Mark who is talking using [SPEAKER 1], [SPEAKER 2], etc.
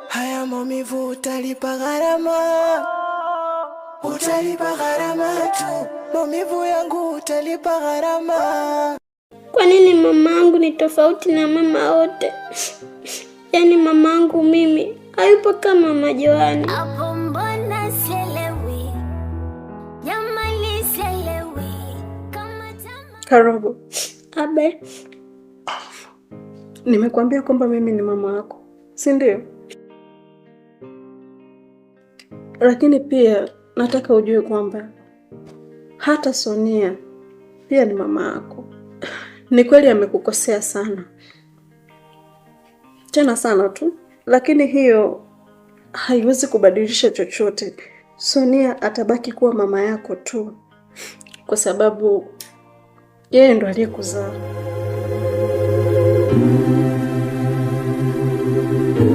[SPEAKER 1] Haya maumivu utalipa gharama, utalipa gharama tu. Maumivu yangu utalipa gharama.
[SPEAKER 2] Kwa nini mamangu ni tofauti na mama wote? Yaani mamangu mimi hayupo kama mama Joani.
[SPEAKER 3] Hapo mbona sielewi, jamani sielewi kama tamaa.
[SPEAKER 4] Karogo,
[SPEAKER 2] Abe,
[SPEAKER 4] nimekuambia kwamba mimi ni mama yako, si ndio? Lakini pia nataka ujue kwamba hata Sonia pia ni mama yako. Ni kweli amekukosea sana, tena sana tu, lakini hiyo haiwezi kubadilisha chochote. Sonia atabaki kuwa mama yako tu, kwa sababu yeye ndo aliyekuzaa.